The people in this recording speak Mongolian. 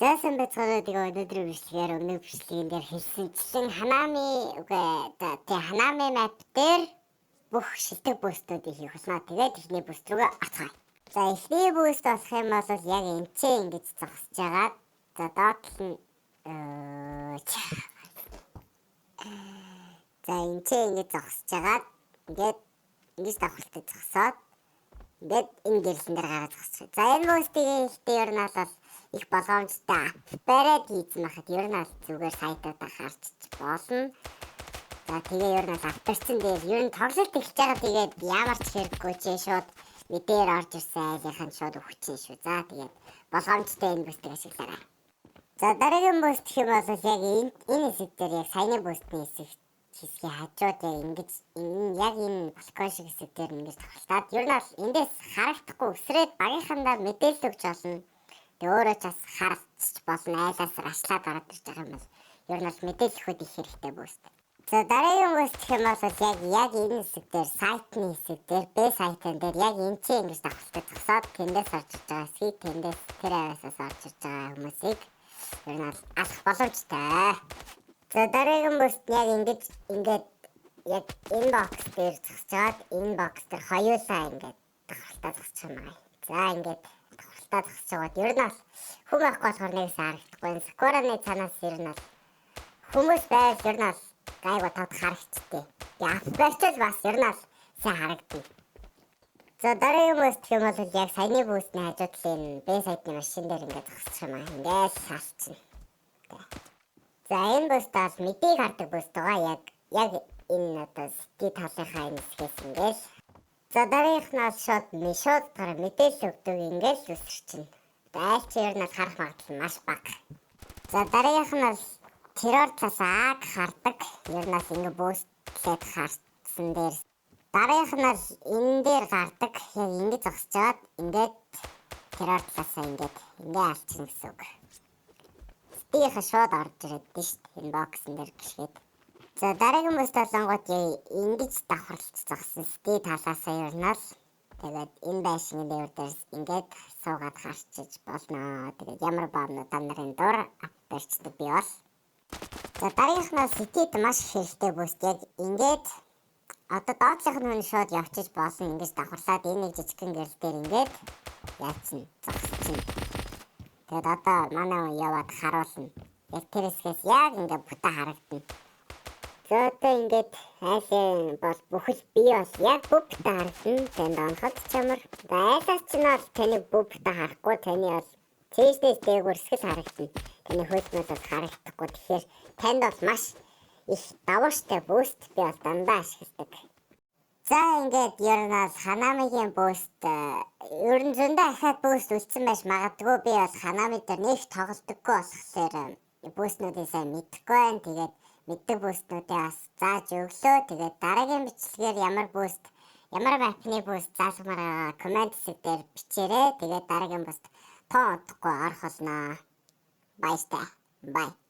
За, сайн байцгаана уу. Тэгээ өнөөдрийн бичлэгээр өмнөх бичлэгэн дээр хэлсэнчлэн Ханами, үгүй, за, тий, Ханами map дээр бүх шилдэг boost үүдийг хийх болно. Тэгээд эхний boost рүүгээ оцгоё. За, эхний boost болох юм бол яг энэ ч ингэж зогсож байгаад, за, доод тал нь за, энэ ч ингэж зогсож байгаад, ингээд ингэж давхартай зогсоод, ингээд энэ гэрлэн дээр гараад зогсчих. За, энэ boost ыг ихтэй ер нь бол их болгоомжтой up бариад хийсэн байхад ер нь бол зүгээр сайтуудаа харчиж болно. За, тэгээ ер нь бол up барьсан дээр ер нь тоглолт эхэлж байгаа, тэгээд ямар ч хэрэггүй чи шууд мэдээр орж ирсэн айлынх нь шууд өгчин шүү. За, тэгээд болгоомжтой энэ boost ыг ашиглаарай. За, дараагийн boost гэх юм бол яг энэ хэсэг дээр, яг саяны boost ны хэсгийн хажууд, яг ингэж энэ яг энэ балкон шиг хэсэг дээр ингэж тоглолтоод ер нь бол эндээс харагдахгүй өсрээд багийнхандаа мэдээлэл өгч болно. Тэгээ өөрөө ч бас харагдчих болно, айлаас rush лаад ороод ирж байгаа юм бол ер нь бол мэдээлэл өгөхөд их хэрэгтэй boost. За, дараагийн boost гэх юм бол яг энэ хэсэг дээр, сайтны хэсэг дээр, B сайтан дээр яг энэ ч ингэж давхартай зогсоод тэндээс орж ирж байгаа хэсгийг, тэндээс тэр авиасаас орж ирж байгаа хүмүүсийг ер нь алах боломжтой. За, дараагийн boost яг ингэж ингээд яг энэ box дээр зогсоод энэ box дээр хоёулаа ингээд давхартай зогсчих юм аа. За, ингээд давхартай зогсож байгаад ер нь бол хүн байхгүй болохоор нэгээс харагдахгүй. Сакураны цаанаас ер нь бол хүмүүс байвал ер нь бол гайгүй тод харагдчихтэй. Яг барьчвал бас ер нь бол сайн харагдана. За, дараагийн boost гэх юм бол яг саяны boost ний хажуу талын B сайтны машин дээр ингээд зогсчих юм аа. Ингээд шалчихна. За, энэ boost бол mid ийг хардаг boost байгаа. Яг энэ одоо CT талынхаа энэ хэсгээс ингээл. За, дараагийнх нь бол шууд дараа мэдээлэл өгдөг, ингээл үсэрчин. Айл чи ер нь бол харах магадлал маш бага. За, дараагийнх нь бол террор талаас A-г хардаг. Ер нь бол ингээ boost лээд харсан дээр. Дараагийнх нь бол энэ дээр гардаг. Яг ингэ зогсож ингээд террор талаасаа ингээд ингээ алчихна гэсэн үг. CT ийнх шууд орж ирээд дээ шүү дээ. Энэ box н дээр гიშгээд. За, дараагийн boost болонгууд ингэж давхарлаж зогсон CT талаасаа ер нь л тэгээд энэ байшин дээр ингээд суугаад харчиж болно. Тэгээд ямар баамнууд та нарын дур up барьчдаг би бол. За, дараагийнх нь CT д маш их хэрэгтэй boost, яг ингээд одоо доотлох нь хүн шууд явчиж болно. Ингэж давхарлаад энэ нэг жижигхэн гэрэл дээр ингээд яатсан зогсчихно. Тэгээд одоо манай хүн яваад харуулна. Яг тэр хэсгээс яг ингээд бүтэ харагдана. За, одоо ингээд айлын бол бүхэл бие бол яг бүтэ харагдана. Танд оноход чамар. Айлаас ч нь бол таны бүтэ харахгүй, таны бол цээжнээс дээгүүр хэсгэл харагдана. Таны хөлмөл бол харагдахгүй. Тэгэхээр танд бол маш их давууштай boost, би бол дандаа ашигладаг. За, ингээд ер нь бол Ханамигийн boost ер нь зөндөө ахаад boost үлдсэн байж магадгүй, би бол Ханами дээр нэг тоглодоггүй болохоор boost нуудыг сайн мэдэхгүй байна. Тэгээд мэддэг boost нуудыг бас зааж өглөө. Тэгээд дараагийн бичлэгээр ямар boost, ямар map ны boost заалгамаар байгаа comment хэсэг дээр бичээрэй. Тэгээд дараагийн boost тоо удахгүй орох болно. Баяртай. Bye.